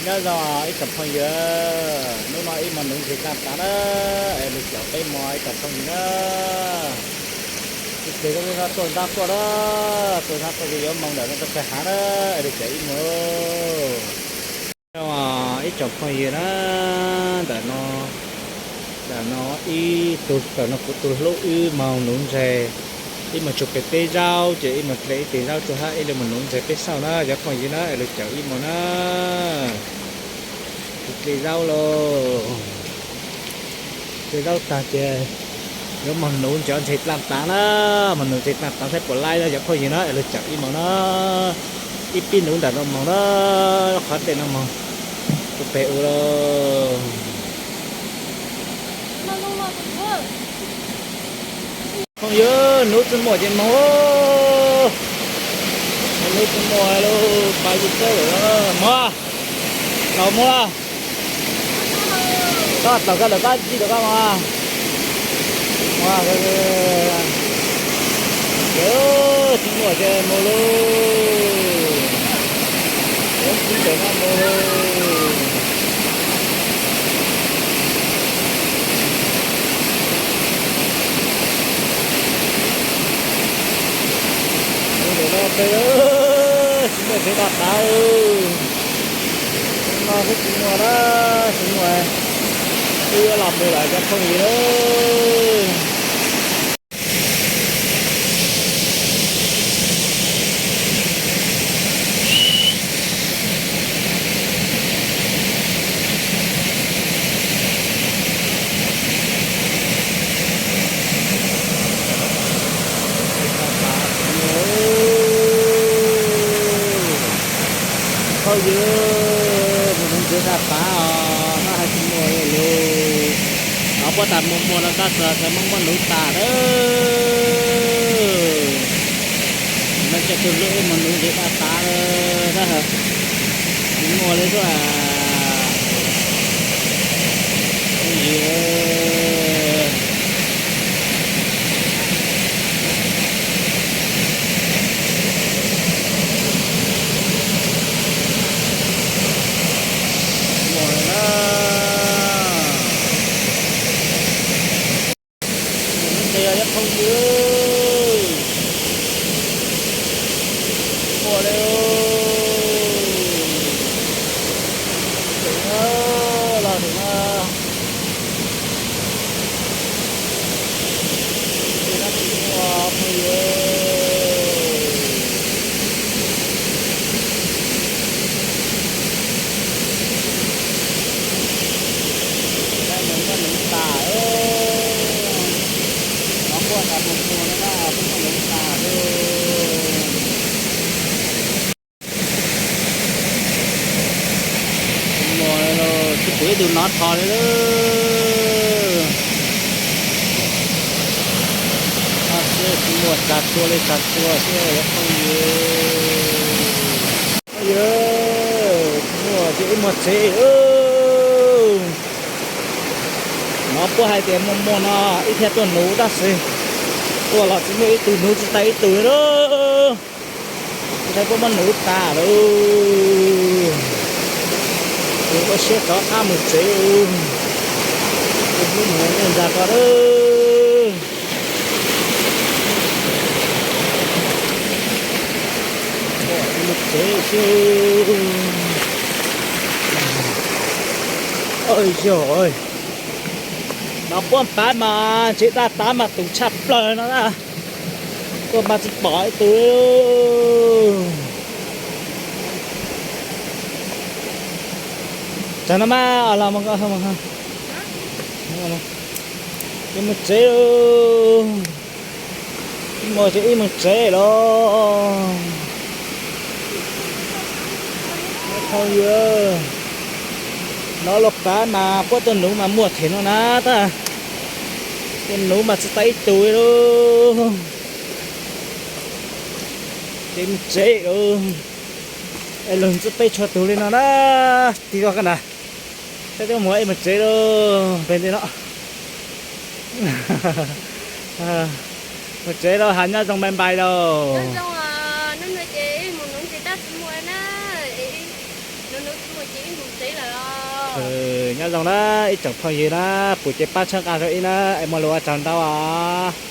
Nyob zoo ib tsoom phooj ywg, hnub no ib hmos nuv ntses tag tav na, es lug caum peb hmos ib tsoom phooj ywg na. Ib pliag zoo li no tuaj ntab tuaj na, tuaj ntab tuaj ces yuav moog ntawm no rau pem hav na, es lug caum ib hmos. Nyob zoo ib tsoom phooj ywg na, ntawm no, ntawm no ib tug, ntawm no kuv tus hlub wb moog nuv ntses, ib moog tsuag pem peb zaub ces ib moog dle ib tes zaub rua hab ib le moog nuv ntses peb xauj na cov phooj ywg na, es lug caum ib hmos na. Dle zaub lauj, dle zaub tag ces yuav moog nuv ntses, ntses dlaaj tav na, moog nuv ntses dlaaj tav saib puas laib na cov phooj ywg na, es lug caum ib hmos na. Ib pib nuv ntawm no moog na, qhov tej no moog rua pem u lauj. Phooj ywg, nuv tsi muaj ces moog, nuv tsi muaj lauj, pas yug teb lawm mog, tau mog. Koj tau koj lawm, koj tsi tau koj mog. Tsi muaj ces moog lauj, tsi ntawm no moog lauj. Ntawm no peb tsi muaj ntses daj tav, no twb tsi muaj na, tsi muaj, twb yuav los mus lawm cov phooj ywg. Phooj ywg, mus nuv ntses daj tav os, tab hais tsi muaj lauj. Nov puab tas muaj muaj no tab sis tseem muaj muaj nuv tas na. No coj tug hlub wb mus nuv ntses daj tav na, tab hais tsi muaj li xwb. Ntses os cov phooj ywg, muaj li, los no. Nov puab tas muaj muaj na, puab muaj nuv tas li. Muaj los tsi pum ib tug nov tho li lawm. Tsi muaj, tsag tsua li tsag tsua xwb cov phooj ywg. Phooj ywg, tsi muaj ces ib muag tsev. Nov puab hais tias muaj muaj no ib thiaj tuaj nuv tab sis tuaj los tsi muaj ib tug nuv tsi tau ib tug li lawm. Thaum puab muab nuv tas lawm, ua siab rov qab mus tsev. Tus hlub mus ua ntej ntag koj lawm. Mus tsev xwb. Yog, nov puab pav mas ntses daj tav mas tus tshaj plaws no na. Tuaj mas tsi pom ib tug. Tsam no mas los, ces mus tsev lauj. Ib mus ces ib mus tsev los. Phooj ywg, nov los pav mas puab tuaj nuv mas muaj them no na tab, tuaj nuv mas tsi tau ib tug li lauj. Ces mus tsev lauj. Es lug ntxub peb txhua tug li no na. Tig koj na, saib twb mus ib mus tsev lauj, pem ntej no. Mus tsev lauj, has nyob zoo npai npai lauj. Nyob zoo, hnub no ces mus nuv ntses tab tsi muaj na, nuv nuv tsi muaj ces ib mus Nyob zoo na ib tsoom phooj ywg na, kuv ces pab tshawb nqa rau ib na, es muaj lus ua tsaug ntau os.